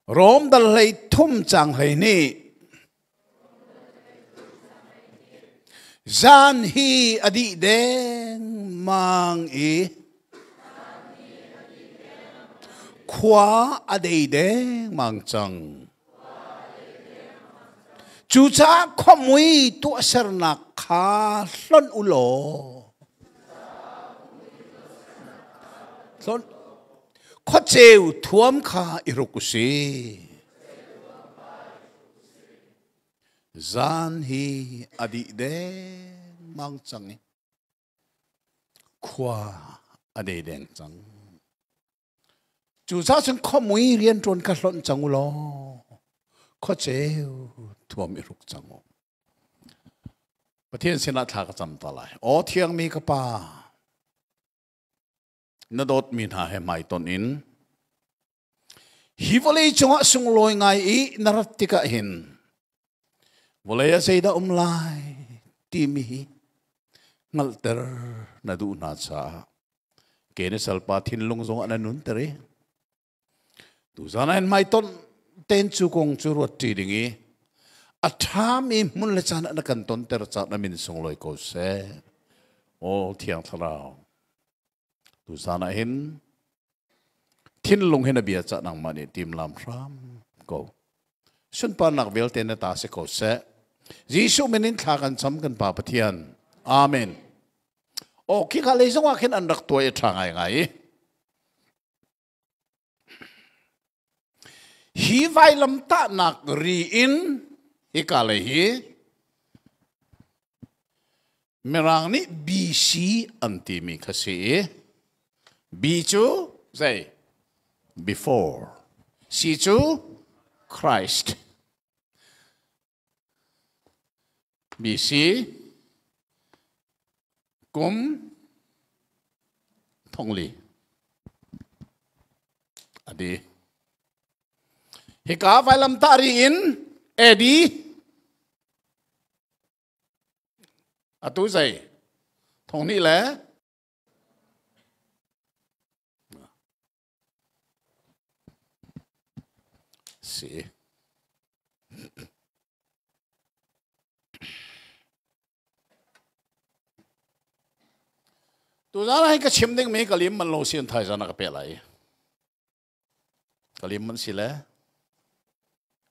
Rom dal hlei thum cang hlei nih zan hi a dih dengmang i khua a dei dengmang cang. Cucaah khuamui tuahsernak kha hlonh u law khuaceu thuam kha i ruk u sih. Zan hi a dih dengmang cang i khua a dei deng cang. Cucaah cun khuamui rianṭuan kha hlonh cang u law khuaceu thuam i hruk cang u. Pathian sinah thla ka cam ta lai. Aw thiangmi ka Pa, na dawtmi hna he hmaitonh in hi vawlei cungah sunglawi ngai i na rat tikah hin vawlei ah zeidah um lai timi hi hngalhter na duh hna caah ke na salpa thinlung zongah na nunter i tuzan ah hin hmaitonh ten cu kong cu ruat ṭi ding i a ṭhami hmun le caan ah na kan tonter caah na min sunglawi ko seh. Aw Thiang Thlarau, tuzan ah hin thinlung hin a bia cah nangmah nih timlam hram ko. Sunparnak vialte na ta si ko seh. Jesuh min in thla kan cam kan Pa Pathian. Amen. Aw khi ka lei zong ah khin an rak tuai a ṭha ngaingai i Hi vailamtahnak ri in hika lei hi Mirang nih BC an timi kha si i B cu zei? Before. C cu Christ. BC kum thongli a di. Hika vailamtah ri in AD atu zei thonghnih le Si. Tuzan ah hin ka chim ding mi ka lim man lo si an thai zan ah ka pe lai. Ka lim man si le.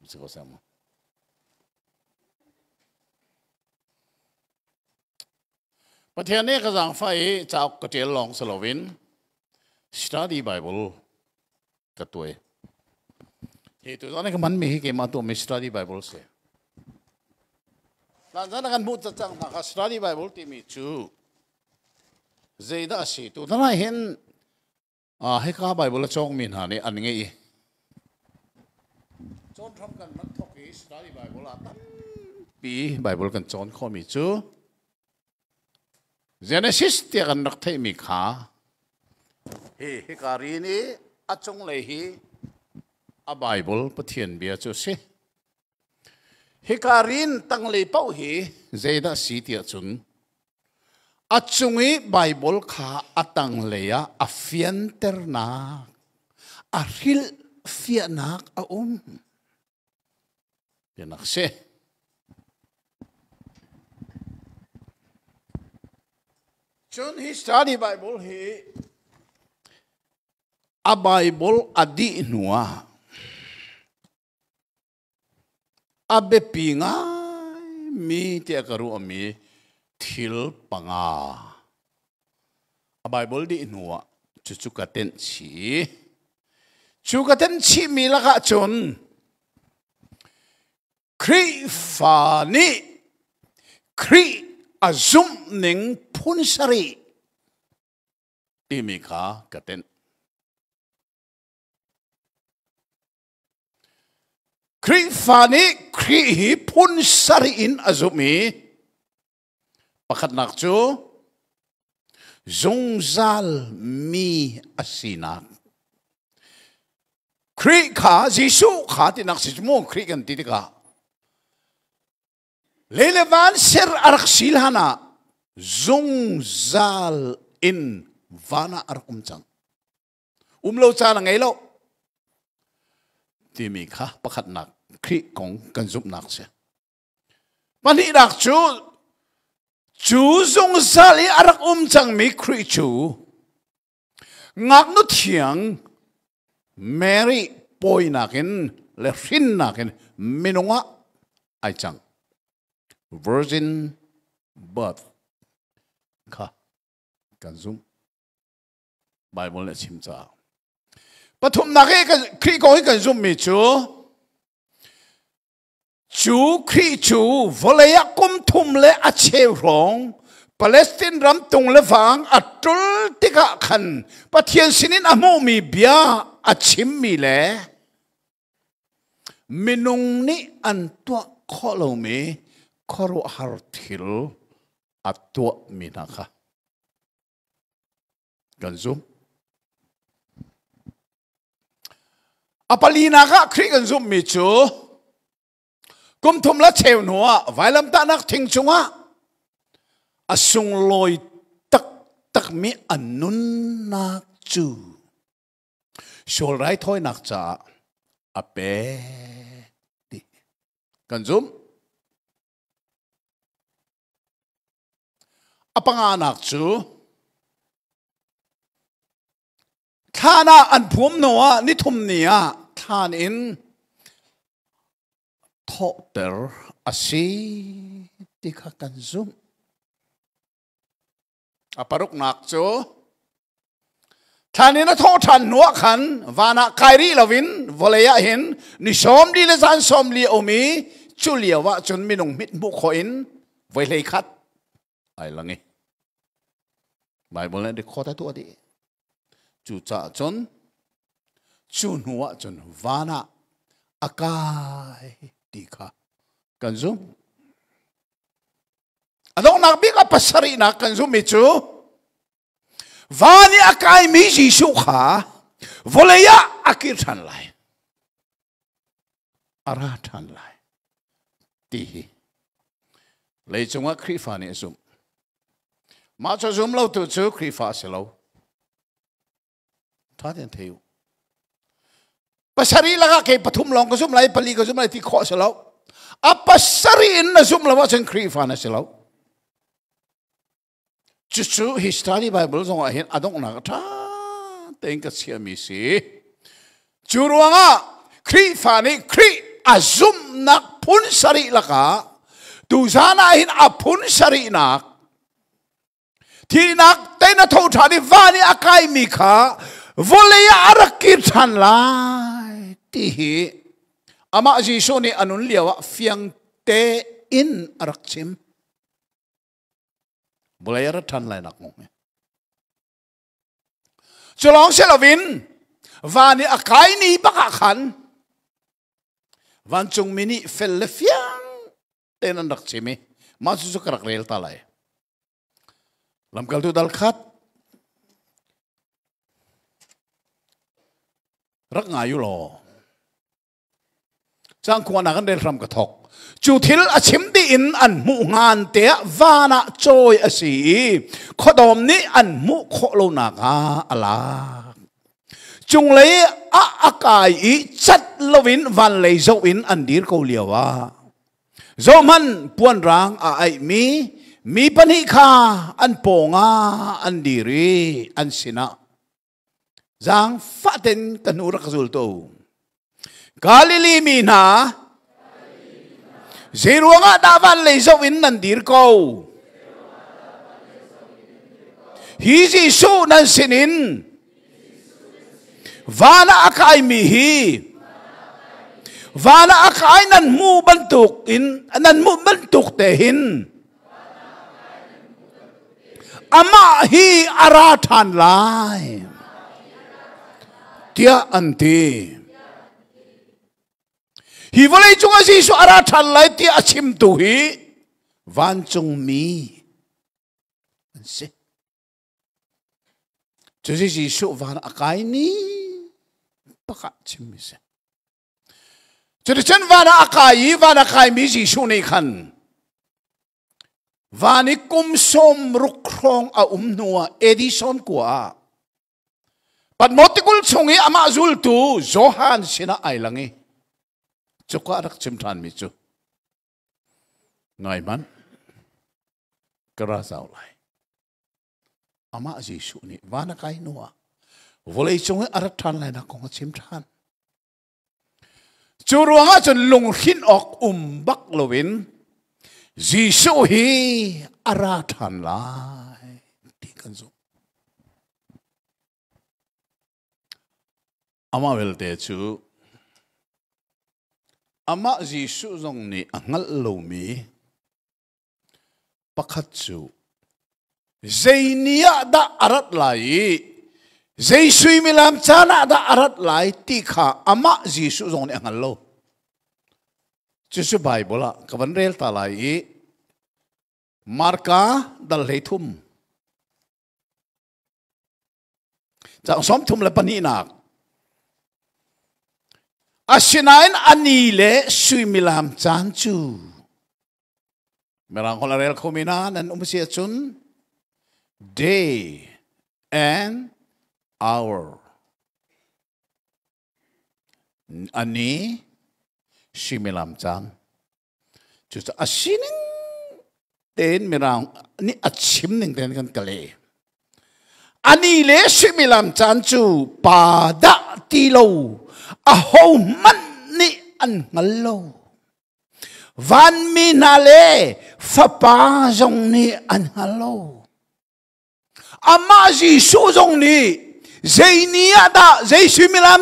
Si ko sam. Pathian nih ka zaangfah i cauk ka ṭial lawng si loin study Bible ka tuai. Hi tu zan ka hmanmi hi keimah tuahmi study Bible si. Hlan zan kan hmuh cang hna kha study Bible timi cu zeidah a si? Tu hna hin hika Bible a cawngmi hna nih an ngei i cawn hram kan man thok i study Bible ah tampi Bible kan cawn khawhmi cu Genesis tiah kan rak theihmi kha hi hika rin i a cunglei hi a Bible Pathian bia cu a si. Hika rin tanglei paoh hi zeidah si tiah cun A cung i Baibal kha a tanglei ah a fianternak, a hrilhfiahnak a um. Tinak si. Cun hi study Bible hi a Bible a dih hnu ah A biapi ngaimi tiah ka ruahmi thil panga a Baibal dih hnuah cucu ka tenh chih. Cu ka tenh chihmi lakah cun Khrihfa nih Khrih a zumhning phun sarih timi kha ka tenh. Khrihfa nih Khrih hi phun sarih in a zumh i pakhatnak cu zungzal mi a sinak. Khrih kha Jesuh kha tinak si mu Khrih kan ti tikah lei le van ser a rak si hlan ah zungzal in van ah a rak um cang. Um lo caan a ngei lo. Timi kha pakhatnak Khrih kong kan zumhnak si. Pahnihnak cu cu zungzal i a rak um cangmi Khrih cu ngaknu thiang Mary pawinak in le hrinnak in minung ah ai cang. Virgin birth kha kan zumh. Bible nih a chim caah. Pathumnak i Khrih kong hi kan zumhmi cu cu Khrih cu vawlei ah kum thum le a cheu hrawng Palestine ram tung le vang a tul tikah khan Pathian sinin a hmuhmi bia a chimmi le minung nih an tuah khawh lomi khuaruahhar thil a tuahmi hna kha kan zumh. A palinak ah Khrih kan zumhmi cu kum thum la cheu hnu ah vailamtahnak thing cungah a sunglawi taktakmi a nunnak cu sual raithawinak caah a pek ti kan zumh. A panganak cu thlan ah an phum hnu ah nithum ni ah thlan in thawhter a si ti kha kan zumh. A paruknak cu thlan in a thawh ṭhan hnu ah khan van ah kai rih loin vawlei ah hin ni 40 le zan 40 a um i cu lio ah cun minung mit hmuh khawh in voi 11 ai lang i Bible nih record a tuah dih. Cucaah cun cu hnu ah cun van ah a kai ti kha kan zumh. A donghnak bik a pasarihnak kan zumhmi cu van i a kaimi Jesuh kha vawlei ah a kir ṭhan lai. A ra ṭhan lai ti hi leicung ah Khrihfa nih a zumh. Mah cu zum lo tu cu Khrihfa a si lo. Ṭha tein thei u. Pasarih lakah kei pathum lawng ka zumh lai, pali ka zumh lai ti khawh a si lo. A pasarih in na zumh lo ahcun Khrihfa na si lo. Cucu hi study Bible zong ah hin a donghnak a ṭha tein ka chiahmi si. Cu ruangah Khrihfa nih Khrih a zumhnak phun sarih lakah tuzan ah hin a phun sarihnak Thihnak tein a tho ṭhan i van i a kaimi kha vawlei ah a rak kir ṭhan lai ti hi amah Jesuh nih a nun lio ah fiang tein a rak chim. Vawlei a rat ṭhan lai nak kong hi. Cu lawng si loin van i a kai ni bak ah khan vancungmi nih fel le fiang tein an rak chim i mah cucu ka rak rel ta lai. Lamkaltu dal khat rak ngai u law cang khua nak an rel hram ka thok cu thil a chim dih in an hmuh ngan te ah van ah cawi a si i khuadawm nih an hmuh khawh lonak ah a lak cunglei ah a kai i cat loin van lei zoh in an dir ko lio ah Zohhmanh puanrang a aihmi mi pahnih kha an pawngah an dir i an sinah zaangfah tein ka hnu rak ka zul to. Galilee mi hna, zeiruangah dah van lei zoh in nan dir ko? Hi Jesuh nan sinin Van ah a kaimi hi van ah a kai nan hmu bantuk in nan hmuh bantuk te hin amah hi a ra ṭhan lai tiah an ti. Hi vawlei cungah Jesuh a ra ṭhan lai tiah a chimtu hi vancungmi an si. Cucu Jesuh van a kai ni pakah chimmi si. Cuticun van ah a kai i van a kaimi Jesuh nih khan van i kum 60 hrawng a um hnuah AD 90 ah Patmos tikulh chung i amah zultu Johan sinah ai lang i. Cuka rak chim ṭhan mi cu ngai hmanh ka ra zau lai. Amah Jesuh nih van a kai hnu ah vawlei cung i a rat ṭhan lai nak kong a chim ṭhan. Cu ruangah cun lunghrinh awk um bak loin Jesuh hi a ra ṭhan lai ti kan zumh. Amah belte cu amah Jesuh zong nih a hngalh lomi pakhat cu zei ni ah dah a rat lai i zei suimilam caan ah dah a rat lai ti kha amah Jesuh zong nih a hngal lo. Cucu Baibal ah ka van rel ta lai i Marka dal 13 Cang 32. Asinain ani le suimilam caan cu Mirang holh a rel khomi hna nan um si ahcun day and hour ani suimilam caan. Cucaah a sining tein Mirang nih a chim ning tein kan ka leh. Ani le suimilam caan cu pa dah ti lo aho hmanh nih an hngal lo. Vanmi hna le fapa zong nih an hngal lo. Amah Jesuh zong nih zei ni ah dah zei suimilam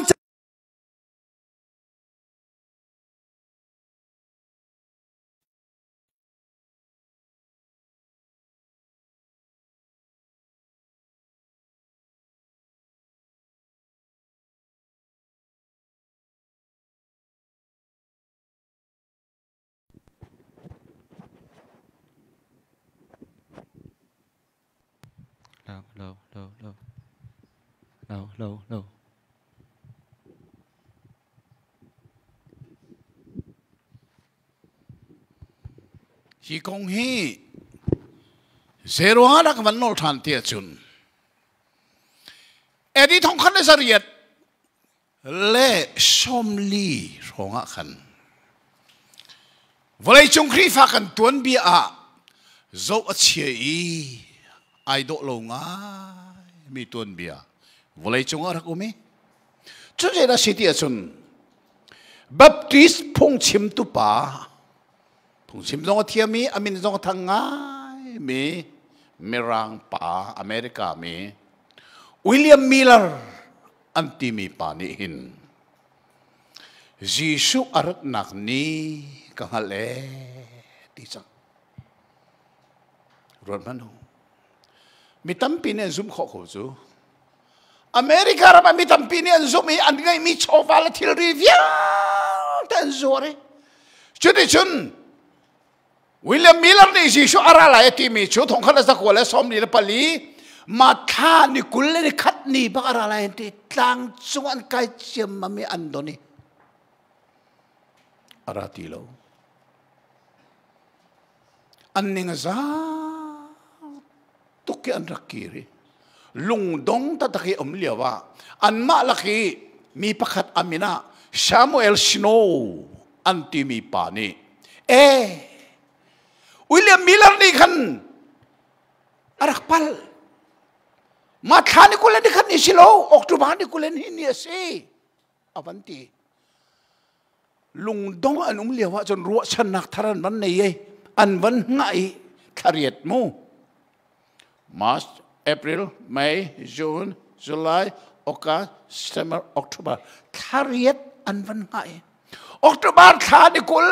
Lo, lo, lo, lo. Lo, lo, lo. Hi kong hi zeiruangah dah ka van nawl ṭhan ti ahcun AD 1440 hrawng ah khan vawleicung Khrihfa kan tuanbia ah zoh a chia i ai dawh lo ngai mi tuanbia vawleicung ah rak um i cu zeidah si ti ahcun Baptist phungchimtu pa phungchim zong a thiam i a min zong a thang ngai mi Mirang pa America mi William Miller an timi pa nih hin Jesuh a ratnak ni ka hngalh ee ti cang. Ruat hmanh u. Mi tampi nih an zumh khawh ko cu. America ram ah mi tampi nih an zumh i an ngeihmi chawva le thilri vialte an zuar i cuticun William Miller nih Jesuh a ra lai a timi cu 1944 ma thla ni 21 ni bak a ra lai an ti tlang cung an kai ciammam i an don i a ra ti lo an ning a za tuk i an rak kir i lungdong taktak i um lio ah anmah lak i mi pakhat a min ah Samuel Snow an timi pa nih e William Miller nih khan a rak pal ma thla ni kul le ni khat ni si lo October ni kul le ni ni a si a van ti lungdong an um lio ahcun ruahchannak thar an van nei i an van hngah i thlariat mu March, April, May, June, July, August, September, October thlariat an van hngah i October thla ni kul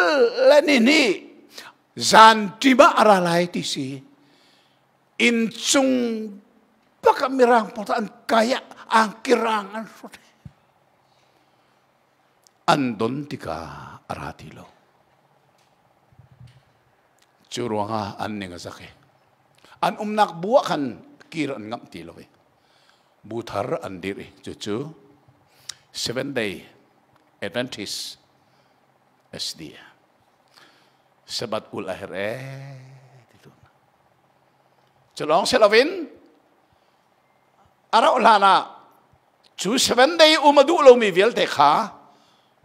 le ni ni zan ṭim ah a ra lai ti si inn cung bak ah mirang pawl an kai ah angkirang an hrut an don tikah a ra ti lo. Cu ruangah an ning a zak i an umnak bu ah khan kir an ngamh ti lo i bu thar an dirh i cucu Seven Day Adventist SD Sabbath ul a herh ee ti tu. Cu lawng si loin a rauh hlan ah cu seven day um a duh lomi vialte kha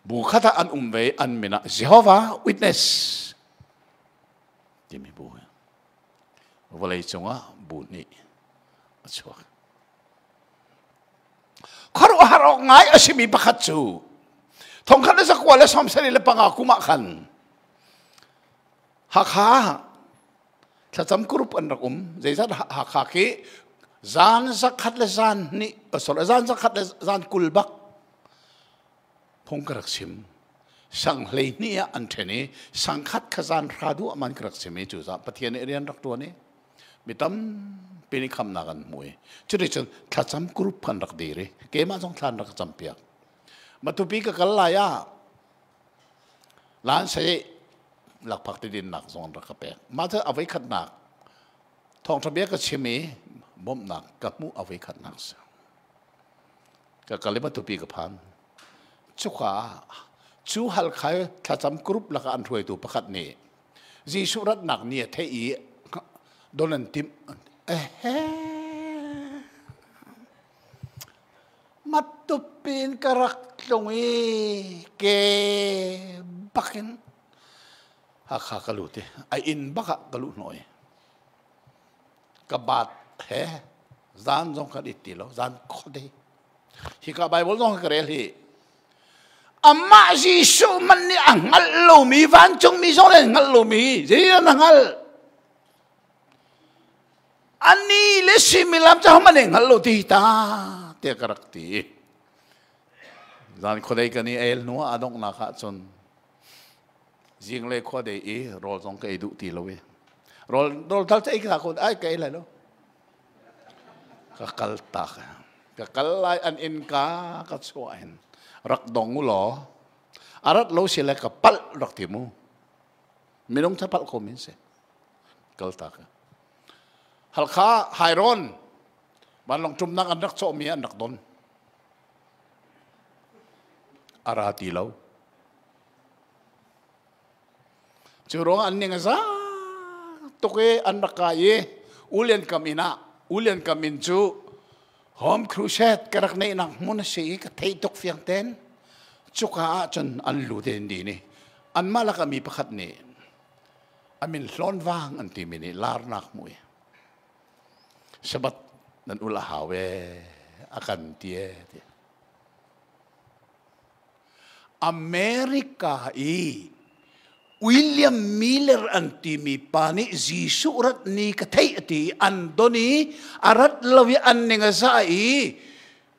Bu khat ah an um ve, an min ah Jehovah Witness timi bu. Vawlei cungah bu nih a chuak. Khuaruahhar awk ngai a simi pakhat cu 1995 kum ah khan Hakha thlacam group an rak um. Zeizat Hakha khi zan zakhat le zan hnih, sorry, zan zakhat le zan 20 bak phung ka rak chim. Sang 12 ah an ṭhen i sang khat kha zan hra duh man ka rak chim i cu zah Pathian nih rian rak ṭuan i mi tampi nih khamnak an hmu i cuticun thlacam group kan rak dir i keimah zong thlan rak cam piak. Matupi ka kal lai ah Lan sei lakphak ti dinnak zong an rak ka pek. Mah cu a voikhatnak thawngṭha bia ka chim i bawmhnak ka hmuh a voikhatnak si. Ka kal i Matupi ka phan. Cuka cu Halkha thlacam group lakah an hruaitu pakhat nih Jesuh ratnak ni a theih i don an timh. Ehe! Matupi in ka rak tlung i ke bakin Hakha ka lut i a inn bak ah ka luh hnawh i ka baat he zan zong kan it ti lo, zan khuadei. Hika Bible zong ka rel hi amah Jesuh man nih a hngalh lomi, vancungmi zong nih an hngalh lomi zei an hngalh? Ani le suimilam cu man hngal lo ti ta tiah ka rak ti. Zan khuadei kan i el hnu ah a donghnak ah cun zinglei khuadei i rawl zong ka ei duh ti lo i rawl rawl thal ca ei ka ko ai ka ei lai lo, ka kal tak. Ka kal lai, an inn ka ka chuah hin rak dong u law arat lo si le ka palh rak ti mu, minung tha palh ko min si. Kal tak. Halkha Hairon vanlawng ṭumnak an rak cawhmi an rak don. A ra ti lo. Cu ruang an ning a za tuk i an rak kai i Ulian kam inn ah, Ulian kam inn cu Home Crusade ka rak neihnak hmun a si i ka theih tuk fiang ten. Cuka ah cun an lut in din i anmah lakah mi pakhat nih a min Hlawnvang an timi nih larnak hmu i Sabbath nan ul a hau e a kan ti e ti. America i William Miller an timi pa nih Jesuh rat ni ka theih a ti, an don i a rat lo i an ning a za i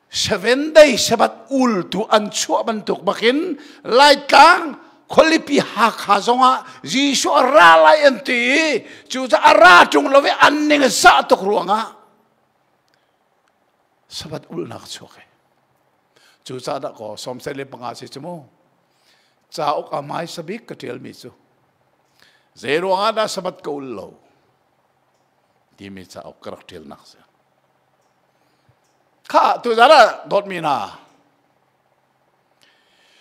seven day Sabbath ultu an chuah bantuk bakin Laitlang khualipi Hakha zongah Jesuh a ra lai an ti i cu a ra ṭung lo i an ning a zah tuk ruangah Sabbath ulnak chuak e. Cu ca dah kaw 75 si cu mu cauk a hmai sabik ka ṭialmi cu zei ruangah dah Sabbath ka ul lo timi cauk ka rak ṭialnak si. Kha tuzan ah dawtmi hna,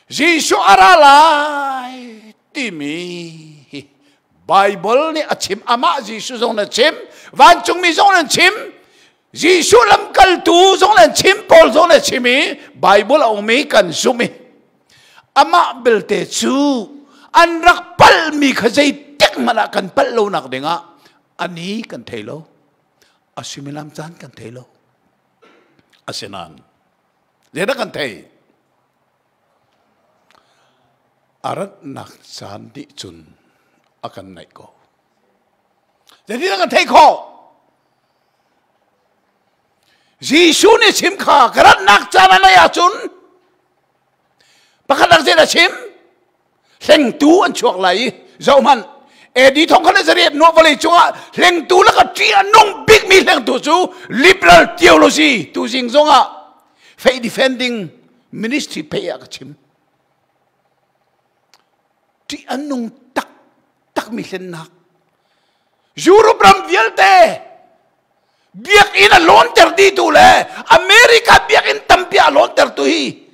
Jesuh a ra lai timi hi Bible nih a chim, amah Jesuh zong na chim, vancungmi zong nan chim, Jesuh lamkaltu zong nan chim, Paul zong na chim i Bible a um i kan zumh i amah belte cu an rak palhmi kha zeitik hmanh ah kan palh lonak dingah ani kan thei lo, a suimilam caan kan thei lo. Asinain zeidah kan thei? A ratnak caan dih cun a kan naih ko. Zeitindah kan theih khawh? Jesuh nih chim kha ka ratnak caan a naih ahcun pakhat nak zeidah chim? Hlengtu an chuak lai i zohhmanh, AD 1800 nuah vawlei cungah hlengtu laka ṭih a nung bikmi hlengtu cu liberal theology. Tuzing zongah faith defending ministry pei ah ka chim, ṭih an nung tak takmi hlennak Europe ram vialte biakinn a lawnter dihtu le America biakinn tampi a lawntertu hi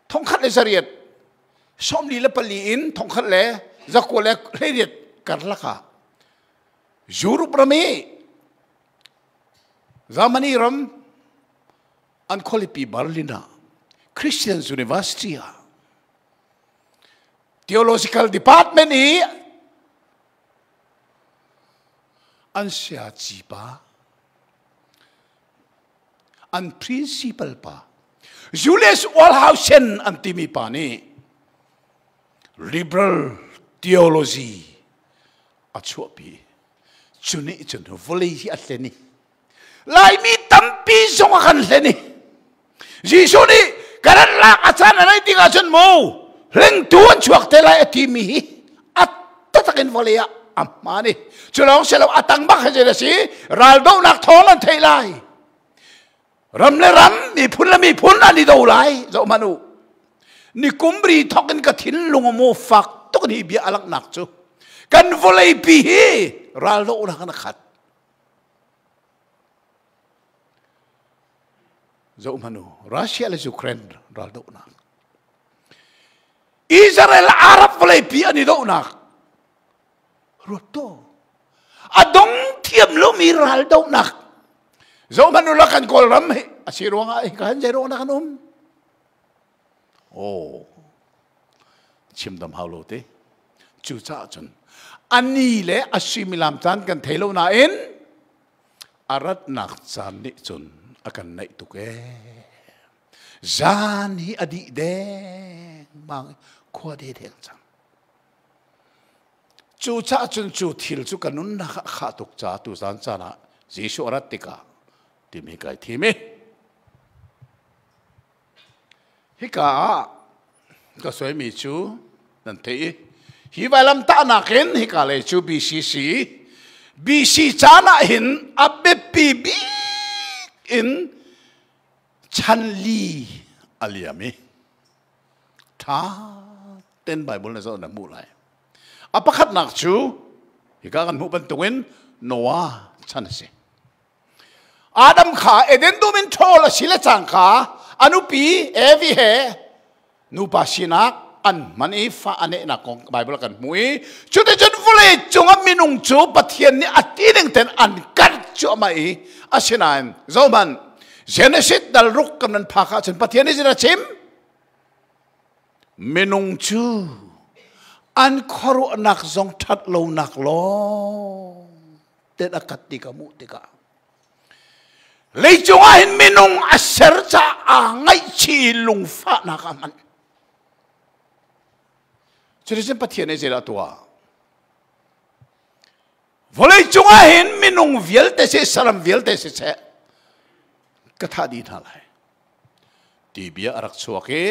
1844 in 1918 karlak ah Europe ram i Germany ram an khualipi Berlin ah. Christian University ah Theological Department i an siaci pa an principal pa Julius Wellhausen an timi pa nih liberal theology a chuahpi. Cu nih cun vawlei hi a hlen i Laimi tampi zong a kan hlen i Jesuh nih ka rat lak a caan a nei tik ahcun mu hlengtu an chuak te lai a timi hi a taktak in vawlei ah a hmaan i cu lawng si lo, a tang bak hi a si. Raldohnak thawng an theih lai, ram le ram, miphun le miphun an i do lai. Zoh hmanh u, ni kumri thok in ka thinlung mu fak tuk ni bia a langhnak cu kan vawlei pi hi raldohnak an khat. Zoh hmanh u, Russia le Ukraine raldohnak, Israel Arab vawlei pi an i dohnak ruat to, a dong thiam lomi raldohnak. Zoh hmanh u la, kan Kawlram hi a si ruangah hi kan zei ruangah kan um? Oh, chim dam hau lo te. Cucaah cun ani le a suimilam caan kan thei lo nain a ratnak caan nih cun a kan naih tuk ee. Zan hi a dih deng mang, khua de deng cang. Cucaah cun cu thil cu ka nunnak ah khah tuk ca tu zan caan ah Jesuh a rat tikah timi kai thim i hika ah ka soimi cu nan theih i hi vailam tahnak in hika lei cu BCC BC caan ah hin a biapi bik in chan li a liam i tha ten Bible na zoh na hmuh lai. A pakhatnak cu hika kan hmuh bantukin Noah chan a si. Adam kha Eden dum in ṭhawl a si le cangka a nupi Evi he nupa sinak an hman i fa a nehnak kong Bible kan hmu i cuticun vawlei cungah minung cu Pathian nih a ti ning ten an karh cuahmah i asinain zohhmanh, Genesis dal ruk kan nan phak ahcun Pathian nih zeidah a chim? Minung cu an khuaruahnak zong ṭhat lonak lawng ten a kat ti ka hmuh tikah leicung ah hin minung a ser caah ngaihchih lungfahnak a hman. Cuticun Pathian nih zeidah tuah? Vawlei cung ah hin minung vialte si, saram vialte si seh, ka thah dih hna lai ti bia a rak chuak i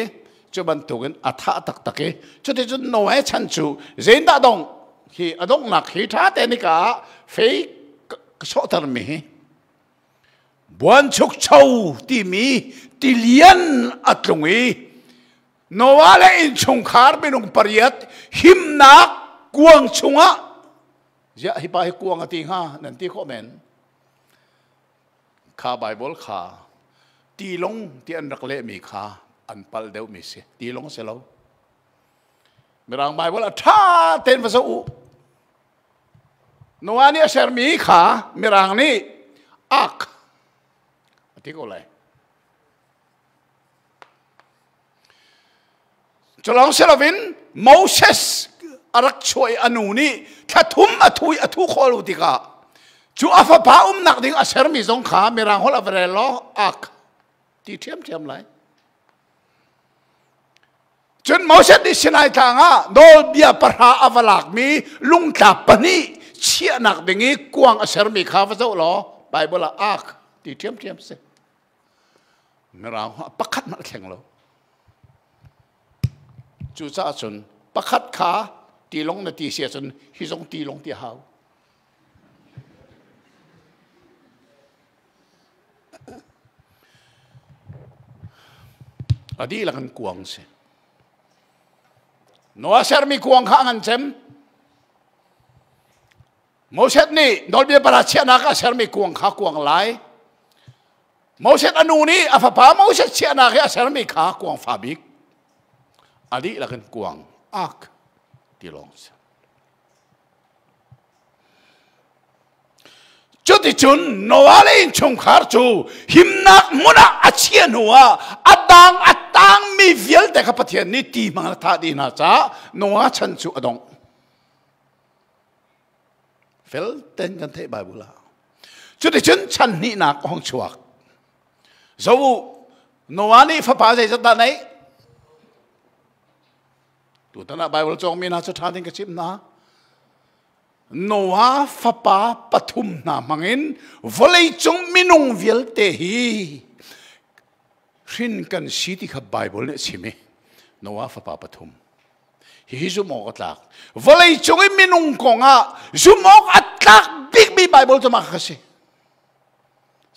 cu bantukin a thah taktak i cuticun Noe chan cu zeindah dong hi a donghnak hi ṭha te nika ah fei ka sawhtermi hi buanchukcho timi tilian a tlung i Noah le innchungkhar minung pariat himnak kuang chungah. Ziah hi pa hi kuang a ti hnga nan ti khawh men. Kha Bible kha tilong ti an rak lehmi kha an pal deuhmi si. Tilong si lo. Mirang Bible a ṭha tein va zoh u. Noah nih a sermi kha Mirang nih ark a ti ko lai. Culawng si loin Moses a rak chuah i a nu nih thla thum a thu i a thu khawh lo tikah cu a fapa umnak ding a sermi zong kha Mirang holh a va rel law ak ti ṭhiamṭhiam lai. Cun Moses nih Sinai tlang ah nawlbia pahra a va lakmi lungtlap pahnih chiahnak ding i kuang a sermi kha va zoh law Bible ah ak ti ṭhiamṭhiam si. Mirang pakhat hmanh a thleng lo. Cucaah cun pakhat kha tilong na ti si ahcun hi zong tilong ti a hau. A dihlak in kuang si. Noah sermi kuang kha a ngan cem. Moses nih nawlbia para chiahnak a sermi kuang kha kuang lai. Moses a nu nih a fapa Moses chiahnak i a sermi kha kuang fa bik. A dihlak in kuang ak ti lawng si. Cuticun Noah le innchungkhar cu himnak hmun ah a chiah hnu ah a dang a tangmi mi vialte kha Pathian nih ti hmang a thah dih hna caah Noah chan cu a dong. Fel ten kan theih Bible ah. Cuticun chan hnihnak a hung chuak. Zo u, Noah nih fapa zeizat dah neih? Tutan ah Bible cawngmi hna cu ṭha ding ka chimh hna. Noah fapa pathum hna hmangin vawleicung minung vialte hi hrin kan si ti kha Bible nih a chim i Noah fapa pathum hihi zumh awk a tlak vawleicung i minung kong ah zumh awk a tlak bikmi Bible cu mah kha si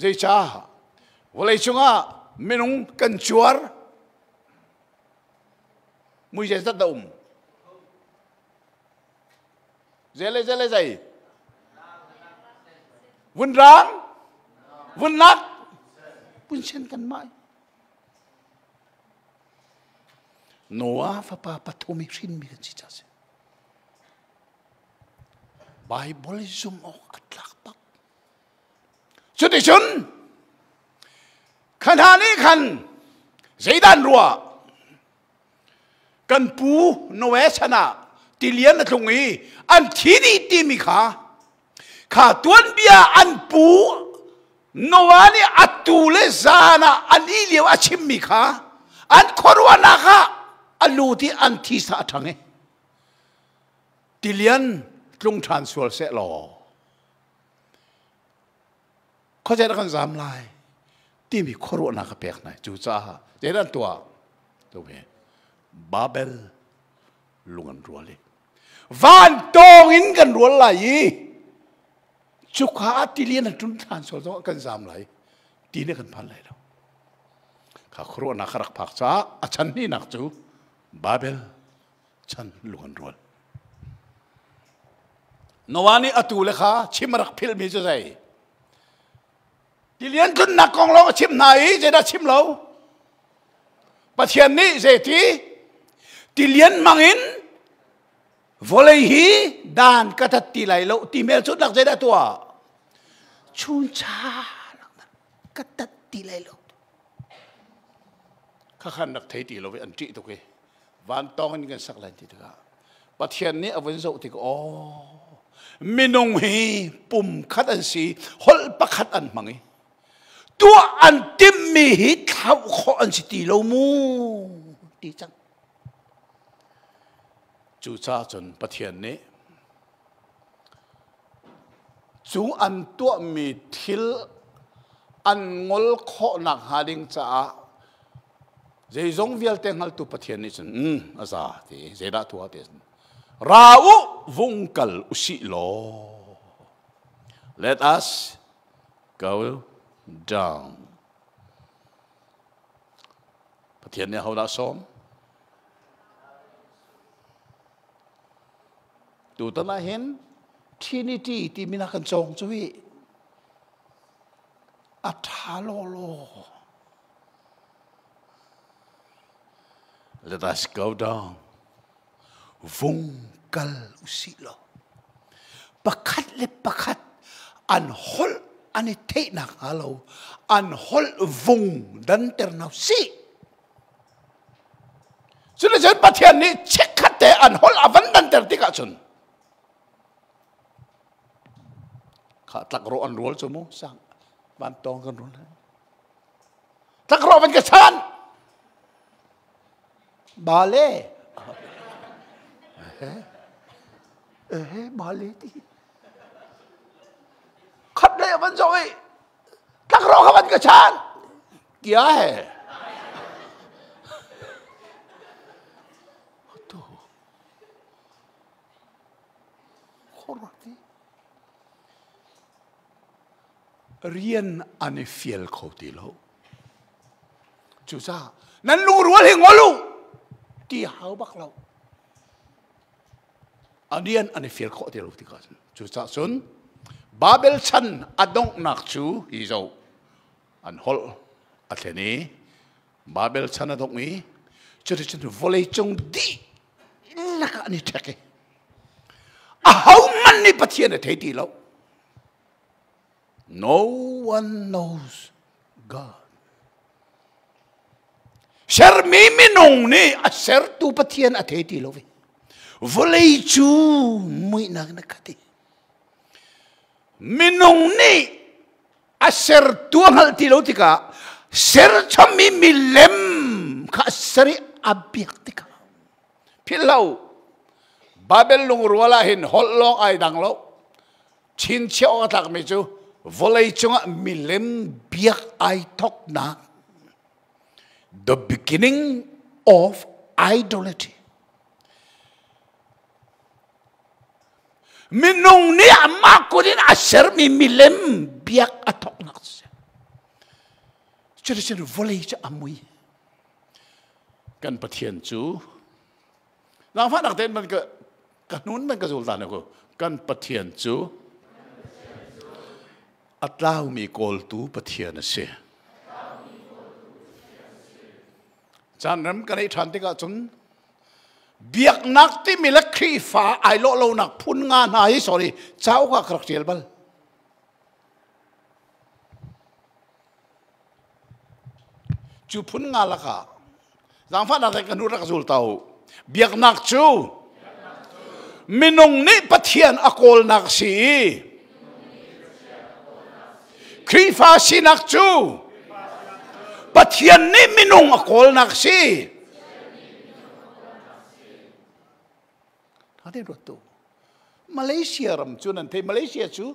zeicah vawleicung ah minung kan cuar mui zeizat dah um Zele zele zei? Vun rang? Vun nak? Vun sen kan mai. Noah fapa pathum i hrinmi kan si ca si. Bible zum awk a tlak bak. Cuticun khan hna nih khan zeidan ruah Kan pu Noe chan ah tilian a tlung i an thi dih timi kha kha tuanbia an pu Noah nih a tu le zan ah an ih lio a chimmi kha an khuaruahnak ah a lut i an thisa a ṭhang i tilian tlung ṭhan sual seh law khuazei dah kan zam lai timi khuaruahnak a pek hna cucaah zeidah an tuah tu hi Babel lung an rual i van tawng in kan rual lai i cuka tilian a ṭun ṭhan sual zong kan zam lai ti nih kan phan lai lo kha khuaruahnak ka rak phak caah a chan hnihnak cu Babel chan lung an rual Noah nih atu le kha chim a rak philhmi cu zei tilian tlunnak kong lawng a chim hna i zeidah chim lo Pathian nih zeiti tilian hmangin vawlei hi dan ka tat ti lai lo ti mel cu nak zeidah tuah chuncha ka tat ti lai lo kha khan rak thei ti lo i an ṭih tuk i vantawng in kan sak lai ti tikah Pathian nih a vun zoh tik aw minung hi pum khat an si holh pakhat an hmang i tuah an timhmi hi thlauh khawh an si ti lo mu ti cang cucaah cun Pathian nih cu an tuahmi thil an ngol khawhnak hnga ding caah zeizong vialte hngaltu Pathian nih cun a za ti zeidah tuah ti ra u vung kal usih law let us go down Pathian nih ahodah sawm Tutan ah hin Trinity timi na kan cawng cu hi a ṭha lawlaw. Let us go down. Vung kal usih law. Pakhat le pakhat an holh an i theihnak hnga lo an holh vung danter hna sih. Cuticun Pathian nih chikkhat te an holh a van danter tikah cun kha tlakrawh an rual cu mu sang van tawng kan rual tlakrawh van ka chan bale eh bale ti khat le van zo i tlakrawh kha van ka chan kia he tu rian an i fial kho ti lo cucaah nan lungrual hi ngol u ti hau bak lo a rian an i fial khawh ti lo tikah cun cucaah cun Babel chan a donghnak cu hi zo an holh a thlen i Babel chan a dongh i cuticun vawleicung dihlak ah an i ṭhek i ahohmanh nih Pathian a thei ti lo no one knows God. Sermi minung nih a sertu Pathian a thei ti lo ve. Vawlei cu muihnak na khat i minung nih a sertu a hngalh ti lo tikah serchommi milem kha a ser i a biak tikah philh lo Babel lungrual ah hin holh lawng ai dang lo chinchiah awk a tlakmi cu vawlei cungah milem biak ai thoknak the beginning of idolatry Minung nih amah kut in a sermi milem biak a thawknak si. Cuticun vawlei cu a mui. Kan Pathian cu Zaangfahnak tein man ka ka hnun man ka zul ta ne ko. Kan Pathian cu a tlaumi kawltu Pathian a si. Caan rem kan ei ṭhan tikah cun biaknak timi le Khrihfa ai lawh lonak phun nga hna hi sorry cauk ah ka rak ṭial bal. Cu phun nga lakah zaangfahnak te kan nu rak zul to. Biaknak cu minung nih Pathian a kawlnak si i Khrihfa sinak cu Pathian nih minung a kawlnak si. Hate ruat tu. Malaysia ram cu nan thei Malaysia cu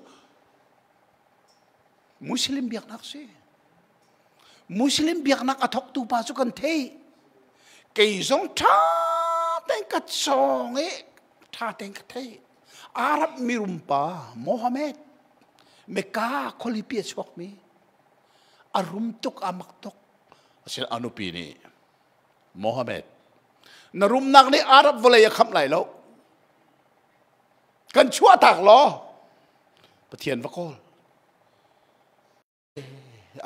Muslim biaknak si. Muslim biaknak a thawktu pa cu kan thei. Kei zong ṭha tein ka cawng i ṭha tein ka thei. Arab mirum pa Mohammed Mecca khualipi a chuakmi a rum tuk a mak tuk asin a nupi nih Mohammed na rumnak nih Arab vawlei a khamh lai lo kan chuahtak law Pathian va kawl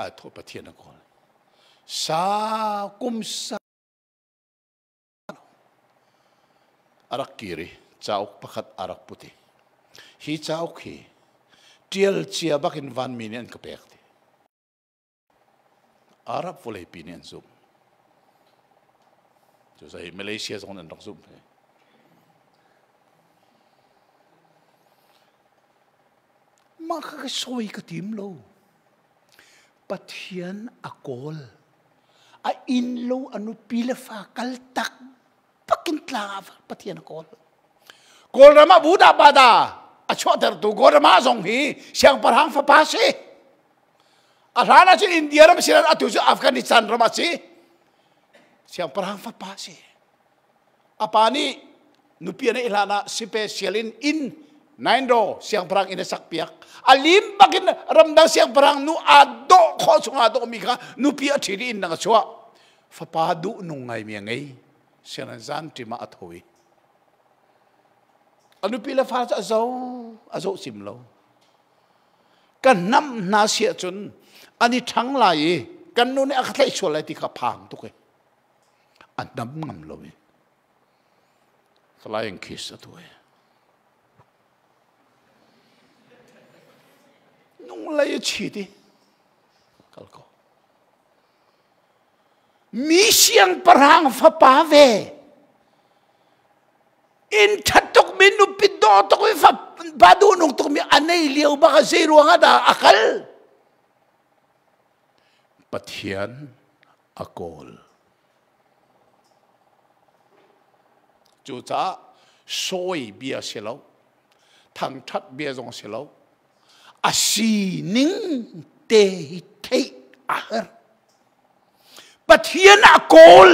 a thaw Pathian a kawl sa kum sa A rak kir i cauk pakhat a rak put i hi cauk hi ṭial cia bakin vanmi nih an ka pek ti. Arab vawleipi nih an zumh. Cucaah Malaysia zong an rak zumh ve. Mah kha ka sawi ka tim lo. Pathian a kawl. A inn lo a nupi le fa kal tak bakin tlang ah Pathian a kawl. Kawlram ah Buddha Bada a chuahtertu Gautama zong hi siangpahrang fapa si. A hlan ah cun India ram si atu cu Afghanistan ram ah si. Siangpahrang fapa si. A pa nih nupi a neih hlan ah special in inn Naindo siangpahrang inn a sak piak. A lim bakin ramdang siangpahrang nu aa dawh khawh chung aa dawhmi kha nupi a ṭhit i inn dang a chuah. Fapa duh nung ngaimi a ngei. Sianginn zan ṭim ah a tho i a nupi le fa cu a zo a zoh cim lo. Ka hnamh hna si ahcun an i ṭhang lai i kan nu nih a ka tlaih sual lai ti kha phang tuk i a hnam ngam lo i flying kiss a tuah nung lei a chit i kal ko mi siangpahrang fapa ve in that tuk mi nupi daw tuk mi fa pa duh nung tuk mi a nei lio bak a zei ruang ah dah a kal Pathian a kawl. Cucaah sawi bia si lo, thangṭhat bia zong si lo, a sining te hi theih a har. Pathian a kawl.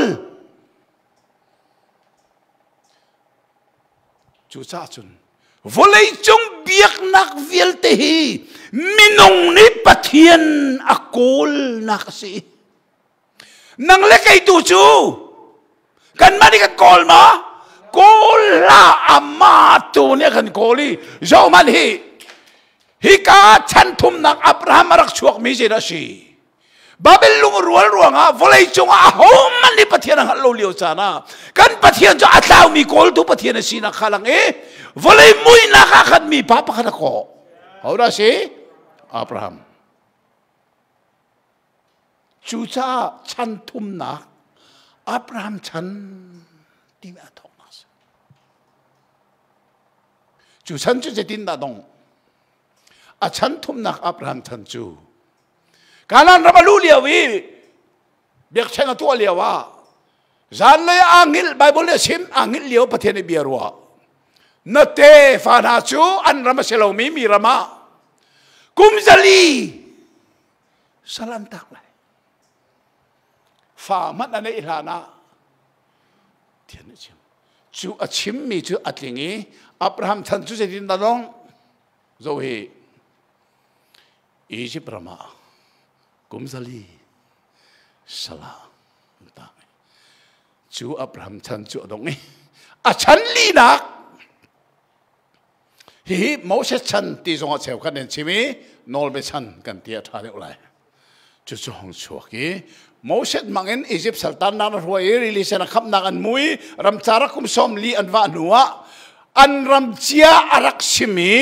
Cucaah cun vawleicung biaknak vialte hi minung nih Pathian a kawlnak a si. Nang le kei tu cu kanmah nih kan kawl ma? Kawl hlah amah tu nih a kan kawl i zohhmanh hi hika chan thumnak Abraham a rak chuakmi zeidah a si? Babel lungrual ruangah vawlei cungah ahohmanh nih Pathian a hngalh lo lio caan ah kan Pathian cu a tlaumi kawltu Pathian a sinak kha lang i vawlei muihnak ah khan mipa pakhat a kawh. Hodah si? Abraham. Cucaah chan thumnak Abraham chan timi a thawknak si. Cu chan cu zeitin dah dong? A chan thumnak Abraham chan cu Kanaan ram a luh lio i biakṭheng a tuah lio ah zanlei aa hngilh Bible nih a chim aa hngilh lio Pathian nih bia ruah na tefa hna cu an ram a si lomi mi ram ah kum 400 sal an tak lai fa hmanh a neih hlan ah Pathian nih chim cu a chimmi cu a tling i Abraham chan cu zeitin dah dong zo hi Egypt ram ah kum 400 sal ah an tang cu Abraham chan cu a dong i a chan linak hihi Moses chan ti zong ah cheukhat in chim i nawlbia chan kan ti a ṭha deuh lai cucu hong chuak i Moses mangin Egypt saltannak na hruai i rili sen a khamnak an mui ramcar ah kum 40 an vah hnu ah an ram cia a rak simi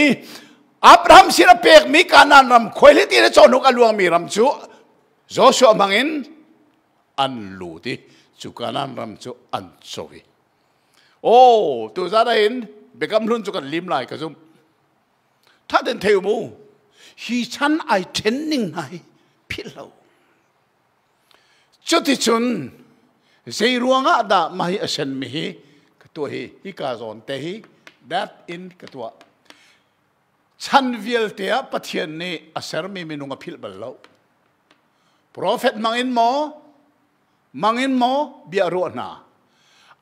Abraham sin a pekmi Kanaan ram khuailiti le cawhnuk a luangmi ram cu Joshua hmangin an lut i cu Kanaan ram cu an co i Oh, tu zan ah hin biakam hlun cu kan lim lai ka zumh. Tha ten thei mu. Hi chan ai then ning hna hi philh lo. Cuticun zei ruangah dah mah hi a sen mi hi ka tuah hi hi ka zawn te hi that in ka tuah. Chan vialte ah Pathian nih a sermi minung a philh bal lo. Prophet mang in maw mang in maw bia ruah hna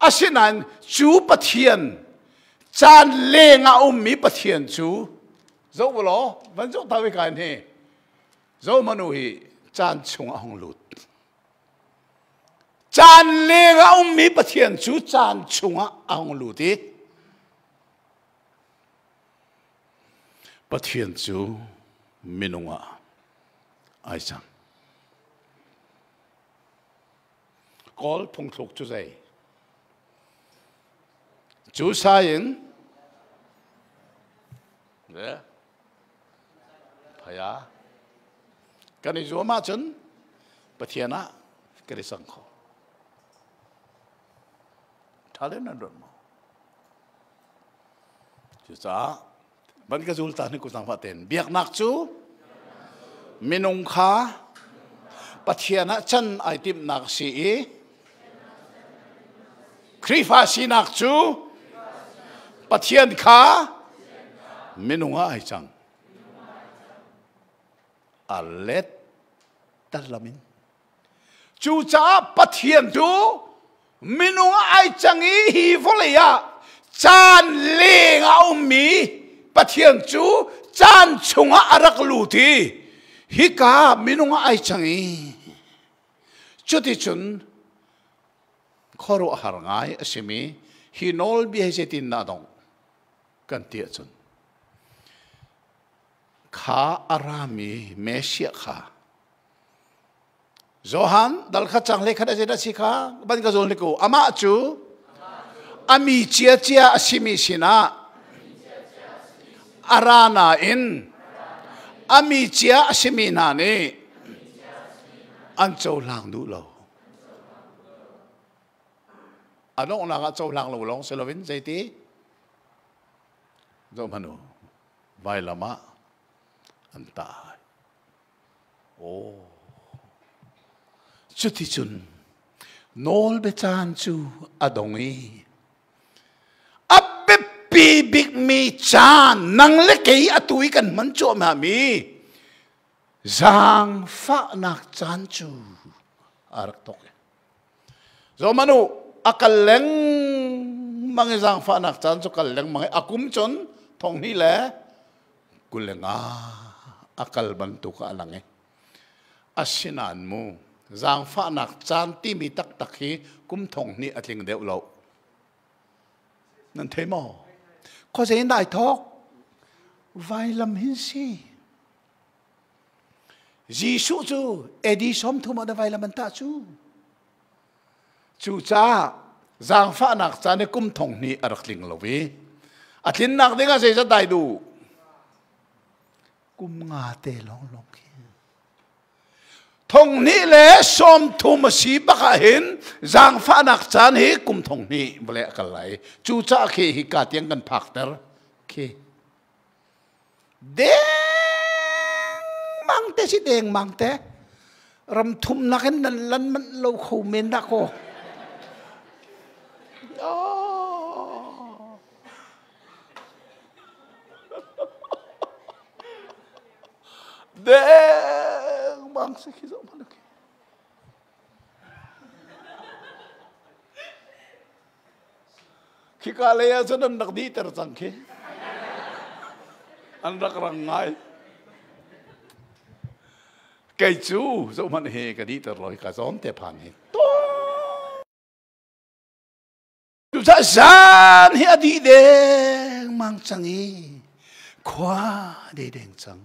asinain cu Pathian caan leng ah ummi Pathian cu zoh law van zoh ta kai hi zo manu hi caan chung a hung lut caan leng ah ummi Pathian cu caan chungah a hung lut i Pathian cu minung ah ai cang. Kawl phungthluk cu zei? Cu sai in phaya kan i zuam ahcun Pathian ah kan i sang kho. Ṭha len nan ruat maw? Cucaah Van ka zul ta ni ku zangfah ten biaknak cu minung kha Pathian ah can ai timhnak si i Khrihfa sinak cu Pathian kha minung ah ai cang a let talamin Cucaah Pathian cu minung ah ai cang i hi vawlei ah caan leng ah a ummi Pathian cu caan chungah a rak lut i hika minung ah ai cang i cuticun khuaruahhar ngai a simi hi nawlbia hi zeitin dah dongh kan ti ahcun kha a rami Messiah kha Johan dal kha cang le khat a a si kha ban ka zawn ko amah cu ami cia cia a simi sinah a ra nain ami cia a simi hna nih an cohlang duh lo a donghnak ah cohlang lo lawng si loin zeiti zoh hmanh u vailam ah an tah Aw. Cuticun nawlbia cu a dong i a biapi bikmi caan nang le kei atu i kan hman cuahmah mi zaangfahnak caan cu a rak tok. Zomanu a kal lengmang i zaangfahnak caan cu kal lengmang i a kum cun 2025 a kal bantuk ah a lang i asinain mu zaangfahnak caan timi taktak hi kum 2000 a tling deuh lo nan thei maw khuazei in dai thawk vailam hin si Jesuh cu AD 30 ah na vailam an tah cu Cucaah zaangfahnak caan i kum 2000 a rak tling lo i a tlinnak ding ah zeizat dai duh? Kum nga te lawnglawng khi. Thong hnih le 30 a si bak ah hin zaangfahnak caan hi kum 2000 vawlei a kal lai. Cucaah khi hika tiang kan phakter khi. Dengmang te si, dengmang te. Ram thumnak in nan lan manh lo kho men dah kaw. Oh. Dengmang si khi zoh hmanh khi. Khika lei ah cun an rak dihter cang khi. An rak rang ngai. Kei cu zohhmanh he ka dihter lo, ka zawn te phan hi. Cucaah zan hi a dih dengmang cang i khua dei deng cang.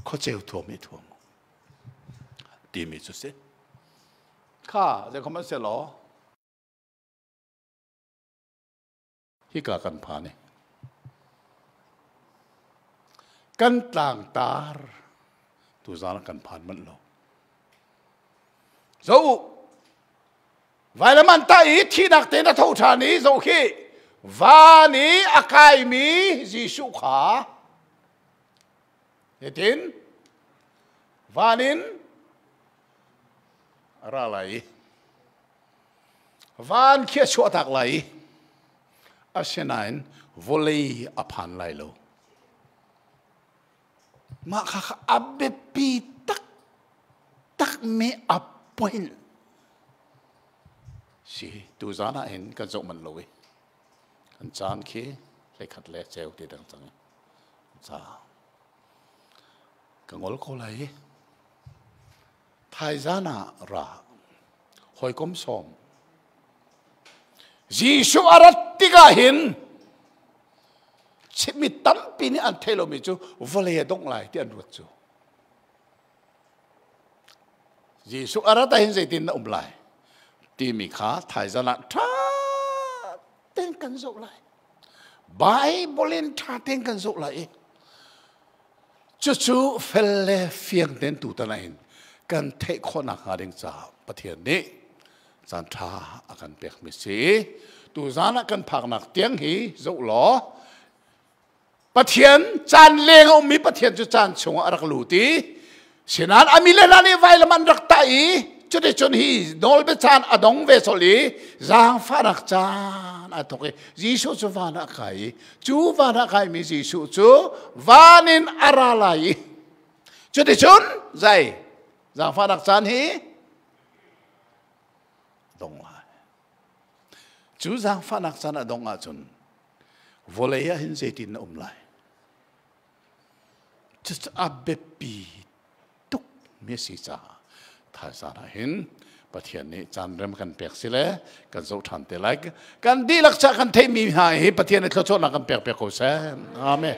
Khuaceu thuam i thuam timi cu si. Kha zeikhom an si law hika kan phan i kan tlangtar tuzaan kan phan manh lo. Zo vailam an tah i thihnak te na tho ṭhan i zo khi van i a kaimi Jesuh kha hitin van in a ra lai i van khi a chuahtak lai i asinain vawlei a phan lai lo. Mah kha kha a biapi taktakmi a point si. Tuzaan ah hin kan zoh manh lo i kan caan khi 11 le cheu ti dang cang ca ka ngol ko lai. Thaizan ah ra hawikom sawm. Jesuh a rat tikah hin mi tampi nih an theih lomi cu vawlei a dongh lai ti an ruat cu. Jesuh a rat ah hin zeitin na um lai timi kha thaizan ah ṭha tein kan zoh lai. Bible in ṭha tein kan zoh lai i cucu fel le fiang tein tutan ah hin kan theih khawhnak hnga ding caah Pathian nih caan ṭha a kan pekmi si. Tuzaan ah kan phaknak tiang hi zoh law Pathian caan leng a ummi Pathian cu caan chungah a rak lut i sinan a mi le hna nih vailam an rak tah i cuticun hi nawlbia caan a dong ve sol i zaangfahnak caan a thawk i Jesuh cu van ah kai i cu van ah kaimi Jesuh cu van in a ra lai i cuticun zai zaangfahnak caan hi dong lai. Cu zaangfahnak caan a dong ahcun vawlei ah hin zeitin na um lai? Cucu a biapi tuk mi a si caah thaizaan ah hin Pathian nih caan rem kan pek si le kan zoh ṭhan te lai. Kan dihlak ca kan theihmi hna hi Pathian nih thluachuahnak kan pek piak ko seh. Amen.